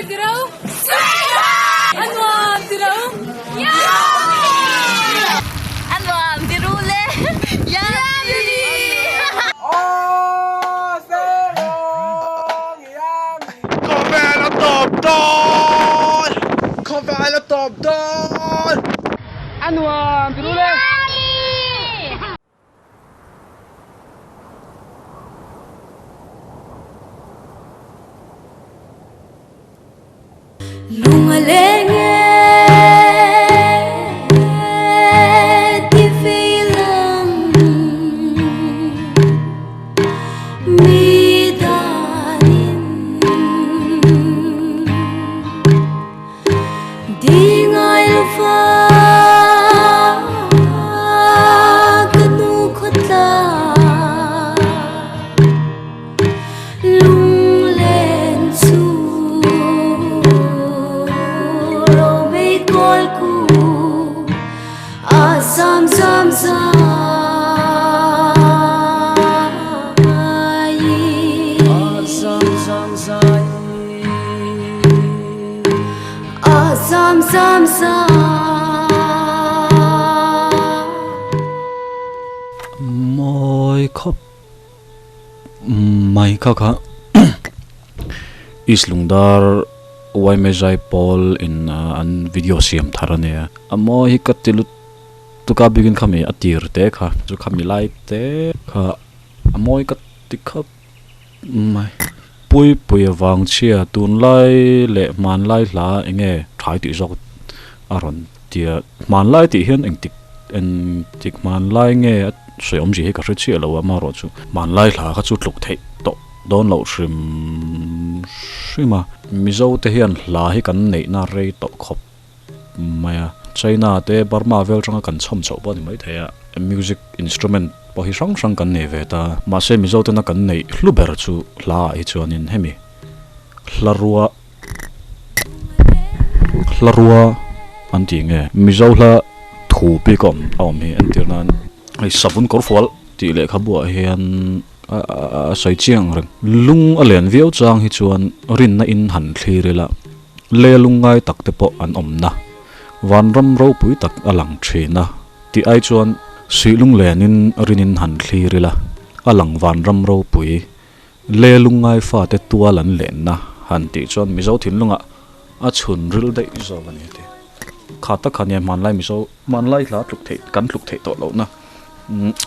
tiro? A nuam tiro? A nuam tiro le? Yummy! Khawvel a tawp dawn! Khawvel a tawp dawn! A nuam tiro le? Lung a leng e ti vei lang mi danin Di ngai lo va ka nu khawtla Lunglen chu romei kawl ku a zam zam zai. A zam zam zai. A zam zam zai. Mawi khawp mai kha kha East Lungdar Yma Zai Pawl in an video siam thar a nia. A mawi hi ka ti lut tuk a bikin khami a tir te kha chu khami lai te kha a mawi ka ti khawp mai. Pui pui avang chhia tunlai leh hmanlai hla eng nge thai tih zawk a rawn tia hmanlai tih hian engtik engtik hmanlai nge a sawi awmzia hi ka hre chiah lo a amaherawhchu hmanlai hla kha chu tluk theih tawh dawn loh hrim hrim a. Mizo te hian hla hi kan neihna rei tawh khawp mai a, China te Burma vel atanga kan chhawm chhoh pawh a ni maithei a, music instrument pawh hi hrang hrang kan nei ve ta, mahse Mizo tena kan neih hlu ber chu hla ah hi chuanin hemi hla rua hla rua an tih nge Mizo hla thu bik a awm a awm hi entir nan hei savun kawr fual tih lehkhabu ah hian a sawi chiang ang reng lung a len viau chang hi chuan rinna in han thlir ila le lungngai tak te pawh an awmna vanram ropui tak a lang thin a tih ai chuan suih lunglenin rinin han thlir ila a lang vanram ropui Le lungngai fate tual an lenna han tih chuan Mizo thinlungah a chhun ril daih zawk a ni a ti. Kha tak kha nia hmanlai Mizo hmanlai hla tluk theih kan tluk theih tawh lohna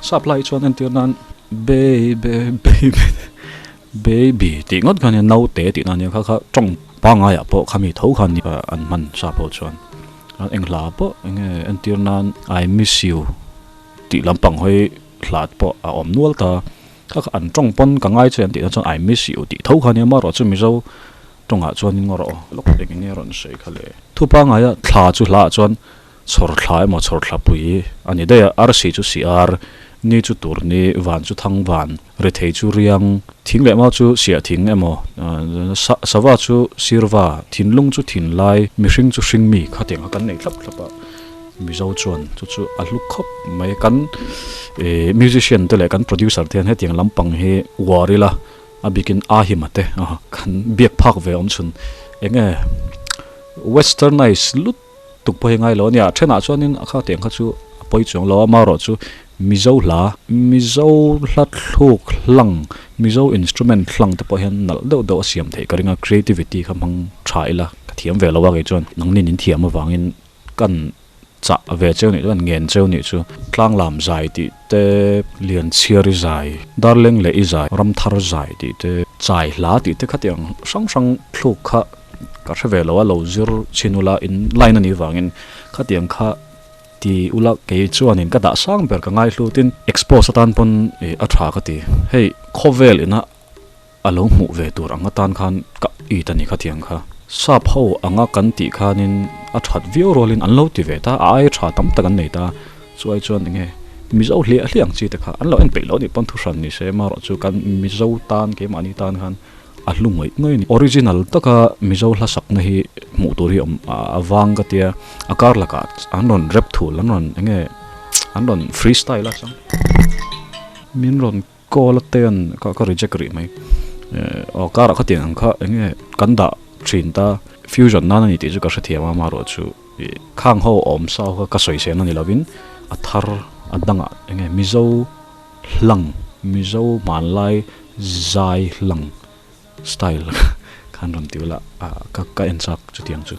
sap lai chuan entir nan baby baby baby tih ngawt kha nia naute tih na nia kha kha tawng pangaiah pawh khami tho kha nia an hman sap ho chuan eng hla pawh enge entir nan I miss you tih lampang hawi hla pawh a awm nual ta. Kha kha an tawng pawn ka ngai che an tih na chuan I miss you tih tho kha nia marawh chu Mizo tawngah chuan in ngarawh lawk eng enge rawn sawi kha le. Thu pangaia thla chu hlaah chuan chhawr thla emaw chhawr thla pui a ni daih a, arsi chu si ar, ni chu tur ni, van chu thang van, rethei chu riang, thing leh mau chu siah thing emaw, sava chu sirva, thinlung chu thinlai, mihring chu hringmi kha tiang kha kan nei thlap thlap a. Mizo chuan chu chu a hlu khawp mai kan ih musician te leh kan producer te hian hetiang lampang hi uar ila a bikin a hima te kan biak phak ve awm chhun eng nge westernize lut tuk pawh hi ngai lo a nia thenah chuanin a kha tiang kha chu a pawi chuang lo a amaherawh chu Mizo hla Mizo hla thluk hlang Mizo instrument hlang te pawh hian nalh deuh deuh a siam theih ka ring a creativity kha hmang tha ila ka thiam ve lo a kei chuan nangni nin thiam avangin Kan chah ve cheu nih chu, kan ngen cheu nih chu. Tlanglam zai tih te, Lianchhiar i zai, Darleng leh i zai, Ramthar zai tih te, Chai hla tih te khatiang hrang hrang thluk kha ka hre ve lo a, lo zir chhin ula in line a nih vangin khatiang kha ti ula kei chuanin ka dah sang ber ka ngaihlutin expose atan pawn a tha ka ti. Hei khawvel ina A lo hmuh ve tur ang atan khan ka it a ni khatiang kha. Sap ho anga kan tih khanin a that viau rualin an lo ti ve ta, a ai tha tam tak an nei ta. Chuai chuan enge Mizo hliah hliah ang chi te kha an lo en peih loh a nih pawn thuhran ni se marawh chu kan Mizo tan keimahni tan khan a hlu ngawih ngawih a ni. Original taka Mizo hla sakna hi hmuh tur hi awm a vang ka tia, a kar lakah an rawn rap thul an rawn enge an rawn free style a chang min rawn Call a ten ka ka reject rih mai. Aw car ah khatiang ang kha eng nge kan dah thin ta. Fusion nan a ni tih chu ka hrethiam a, amaherawhchu ih khang ho awm sa ho kha ka sawi sehna ni lovin a thar a dangah eng nge Mizo hlang, Mizo hmanlai zai hlang style khan rawn ti ula ka ka en chak chutiang chu.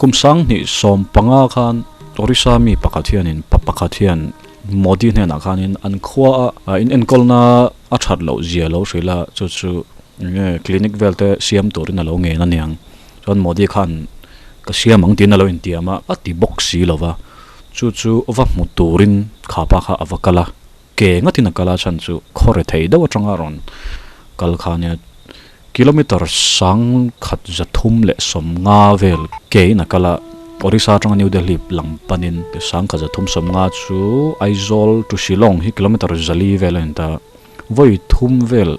Kum sanghnih 15 khan Orissa mi pakhat hianin pa pakhat hian Modi hnenah khanin an khua a in enkawlna a that loh zia lo hrilh a, chu chu enge clinic vel te siam turin a lo ngen aniang. Chuan Modi khan ka siam ang tiin a lo intiam a, a ti bawk si lova chu chu va hmu turin kha pa kha a va kal a. Ke ngatin a kal a chhan chu khaw re thei deuh atanga rawn kal kha ania kilometer 1350 vel ke in a kal a, Orissa atanga New Delhi lam panin 1350 chu Aizawl to Shillong hi kilometer 400 vel a ni ta, vawi thum vel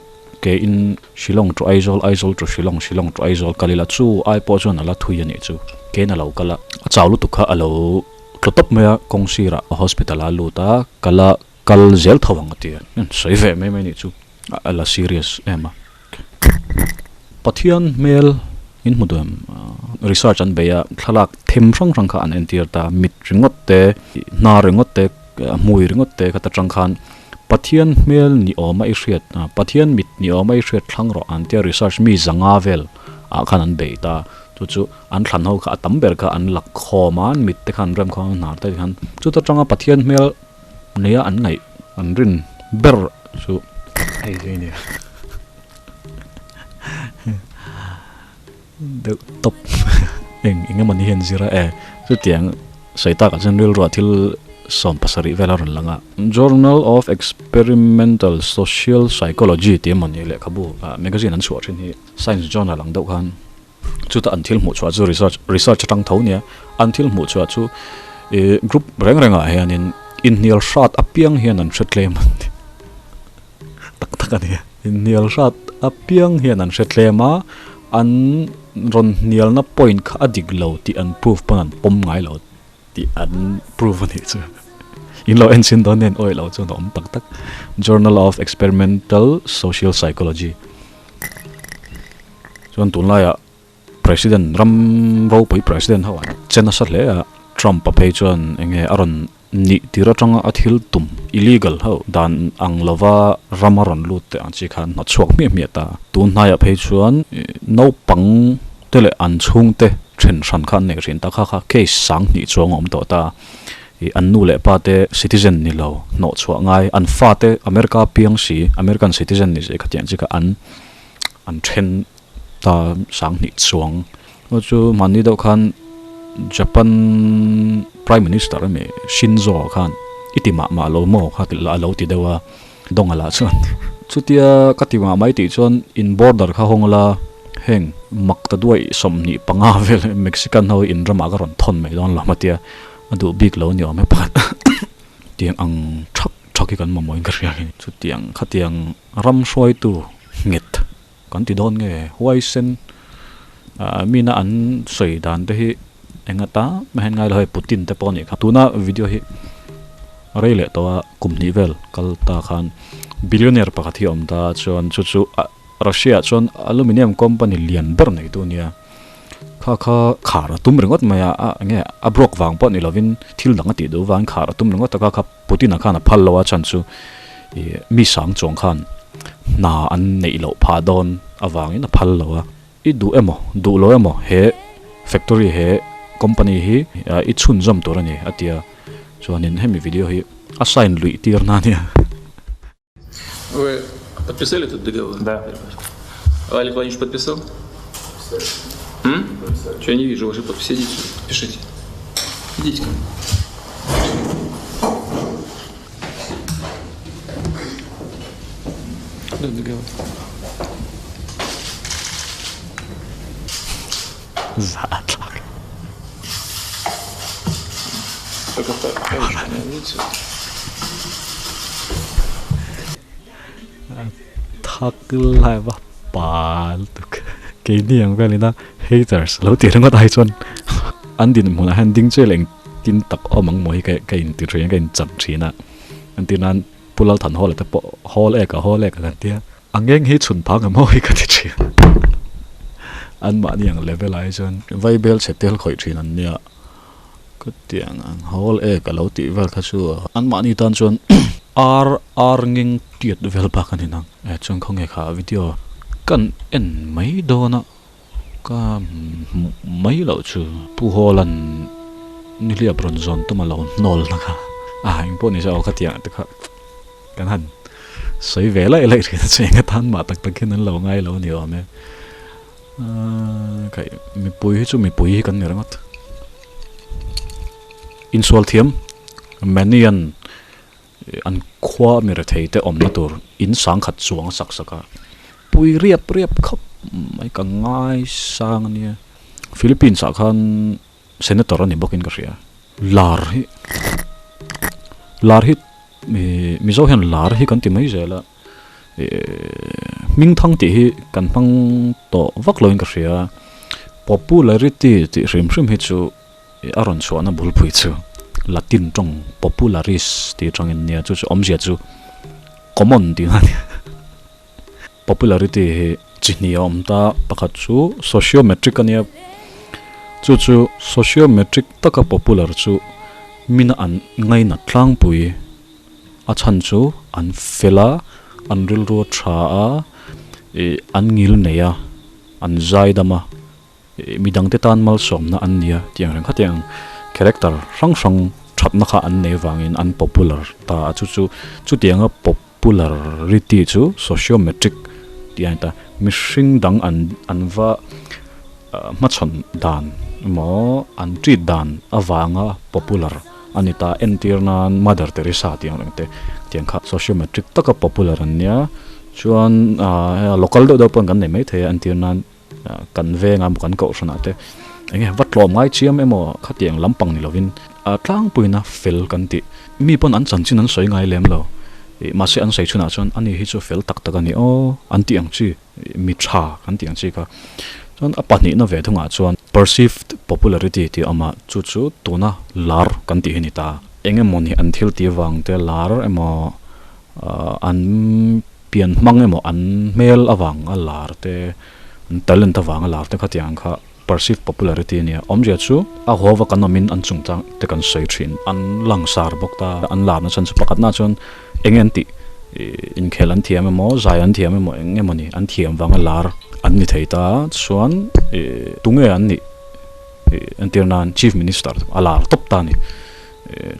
ke in Shillong to Aizawl, Aizawl to Shillong, Shillong to Aizawl kal ila chu ai pawh chuan a la thui a nih chu ke in a lo kal a, a chau lutuk kha a lo. Tlu tawp mai a, kawng sirah hospital ah a lut a, kal a kal zel tho ang a ti a, sawi ve mai mai nih chu a la serious em a. Pathian hmel in hmu duh em? Research an bei a, thlalak them hrang hrang kha an entir ta, mit ringawt te, hnar ringawt te, hmui ringawt te kha ta tang khan Pathian hmel ni awma i hriat, Pathian mit ni awma i hriat thlang rawh an tia research mi zanga vel ah khan an bei ta. Chu chu an thlan ho kha a tam ber kha an la khawm a, an mit te kha an rem khawm a, hnar te khan chuta tanga Pathian hmel neia an ngaih an rin ber chu hei hi a ni deuh tawp eng eng emaw ni hian zir a e chutiang sawi takah chuan rilruah thil 17 vel a rawn lang a. Journal of Experimental Social Psychology tih emaw ni lehkhabu magazine an chhuah thin hi. Science journal ang deuh khan chuta an thil hmuh chhuah chu research research atang tho nia an thil hmuh chhuah chu ih group reng rengah hianin inhnial hrat apiang hian an hre tlem an ti tak tak a nia inhnial hrat apiang hian an hre tlem a an rawn hnialna point kha a dik lo tih an proof pawn an pawm ngai lo tih an proof a nih chu. In lo en chin dawn nen awih lo chuan a awm tak tak. Journal of Experimental Social Psychology chuan tunlaiah President ram ropui President ho an che nasa hle a, Trump a phei chuan eng nge a rawn nih tir atanga a thil tum illegal ho dan ang lova ram a rawn lut teh ang chi khan hnawtchhuak hmiah hmiah ta. Tun hnaiah phei chuan naupang te leh an chhungte then hran kha an nei thin ta kha kha case 2000 chuang a awm tawh ta. Ih an nu leh pa te citizen ni lo hnawh chhuah ngai an fa te America piang si American citizen ni si khatiang chi kha an an then ta 2000 chuang. Chu chu mahni deuh khan Japan Prime Minister a mi Shinzo khan i ti mah mah lo maw kha a lo ti deuh a Dawnga lah chuan chutia ka ti mah mai tih chuan in border kha hawng la heng mak ta duai 25 vel Mexican ho in ramah ka rawn thawn mai dawn lo matia a duh bik lo ni awm e pakhat tiang ang thak thak hi kan mamawhin ka hria hi chutiang khatiang ram hruaitu nghet kan ti dawn nge huaisen ah mina an sawi dan te hi enga ta mai hian ngai lo hei Putin te pawh a nih kha tuna video hi rei leh tawh a kum hnih vel kal ta khan billionaire pakhat hi a awm ta chuan chu chu ah Russia ah chuan aluminium company lian ber nei tu a nia kha kha khar a tum ringawt mai a ah enge a broke vang pawh ni lovin thil dang a tih duh vangin khar a tum ringawt a kha kha Putin a khan a phal lo a chhan chu ih mi sang chuang khan hna an neih loh phah dawn avangin a phal lo a, i duh emaw duh lo emaw he factory he company hi i chhunzawm tur a ni a ti a, chuanin hemi video hi a sign luih tir na ania. Вы подписали этот договор? Да. Олег Владимирович подписал? М? Что я не вижу ваши подписи? Идите, пишите. Идите ко мне. Куда договор? Zahthlak. Только вторую не видите. Thak lai va pal tuk keini ang velin a haters lo tih ringawt ai chuan an dinhmunah hian ding chiah leh engtin tak awm ang maw hi ka in ti thin a ka in chak thin a entir nan Pu Lalthanhawla te pawh hawl ek a hawl ek a kan tia. A ngeng hi chhun phang em aw hi ka ti thin. Anmahni ang level ah hi chuan vaibel chhe tel khawih thin an nia. Khatiang ang hawl ek a lo tih vel kha chu anmahni tan chuan ar ar ngeng tiat vel bak a ni nang. Eh chuan khawnge kha video kan en mai dawn a ka hmuh mai loh chu Pu Hawla'n nihliap rawn zawn tum a lo hnawl na kha a engpawh ni se aw khatiang te kha kan han sawi ve laih laih thin a chu eng atan mah tak tak hian an lo ngai lo a ni awm e. Kai mipui hi chu mipui hi kan ni ringawt. Insual thiam Manian an khua mi rethei te awmna tur in sangkhat chuang a sak sak a, pui riap riap khawp mai ka ngai sang a nia. Philippines ah khan senator a ni bawkin ka hria. Lar hi lar hi Mizo hian lar hi kan ti mai zel a. Hming thang tih hi kan hmang tawh vak loin ka hria. Popularity tih hrim hrim hi chu a rawn chhuahna bulpui chu Latin tawng popularis tih atangin nia chu chu awmzia chu common tih a nia. Popularity hi chi hnih a awm ta, pakhat chu sociometric a nia, chu chu sociometric taka popular chu mina an ngainat tlangpui. A chhan chu an fel a, an rilru a tha a, ih an ngil nei a, an zai dam a, ih midangte tan malsawmna an ni a tih ang reng khatiang character hrang hrang thatna kha an nei vangin an popular ta a, chu chu chutianga popularity chu sociometric tih a ni ta. Mihring dang an an va hmachhawn dan emaw an treat dan avanga popular. A ni ta, entir nan Mother Teresa tih ang reng te tiang kha sociometric taka popular an nia, chuan ahh local deuh deuh pawh kan nei maithei a, entir nan kan venga emaw kan kohhranah te eng nge va tlawm ngai chiam emaw khatiang lampang ni lovin a tlangpuina fel kan tih mi pawn an chanchin an sawi ngai lem lo ih mahse an sawi chhunah chuan ani hi chu fel tak tak a ni aw an tih ang chi. Mi tha kan tih ang chi kha. Chuan a pahnihna ve thungah chuan perceived popularity tih a awm a, chu chu tuna lar kan tih hi a ni ta. Eng emaw ni an thil tih vang te lar emaw an pian hmang emaw an hmel avang a lar te, an talent avang a lar te khatiang ang kha perceived popularity a nia. Awmzia chu a huava kan awmin an chungchang te kan sawi thin. An langsar bawk ta, an larna chhan chu pakhatna chuan Eng nge an tih? Inkhel an thiam emaw, zai an thiam emaw, eng emaw ni, an thiam vanga lar an ni thei ta. Chuan tunge an nih? Entir nan Chief Minister a lar tawp ta a ni.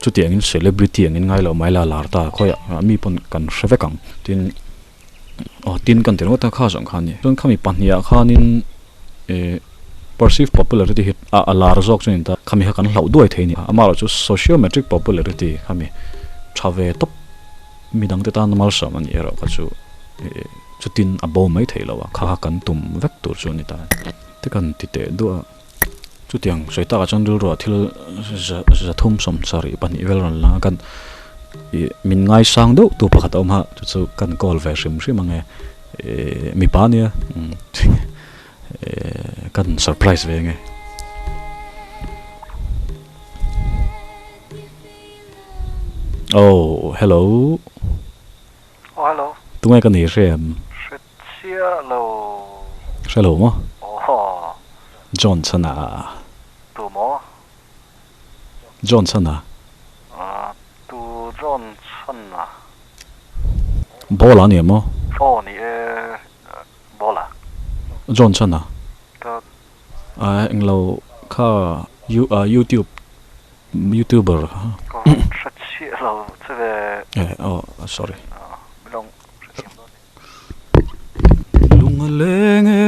Chutiangin celebrity angin ngai lo mai la lar ta khawiah mi pawn kan hre vek ang. Tin, aw tin kan ti ringawt a kha zawng kha a ni. Chuan khami pahniha khanin perceived popularity hi a lar zawk chu a ni ta, khami kha kan hlauh duai thei a ni. Amaherawhchu sociometric popularity khami tha ve tawp midangte tan malsawm a nih erawh kha chu chutin a bo mai thei lo a, kha kha kan tum vek tur chu a ni ta. Te kan ti teh duah a, chutiang sawi takah chuan rilruah thil zathum sawmsarih pahnih vel rawn lang a, kan min ngaisang deuh tu pakhat a awm a, chu chu kan call ve hrim hrim ang e. Mipa a nia kan surprise ve ange. Oh hello. Oh hello. Tunge ka ni hre em? Hre chiah lo. Hre lo maw? Oh. John chhan a. Tu maw? John chhan a. Tu John chhan a. Bola a ni em aw? Aw ni e, Bola. John chhan a. Ka. A englo kha YouTube YouTuber kha. Ka rawn hre chiah lo che ve. E aw sorry. Min lo hrethiam dawn ni. Lung a leng e.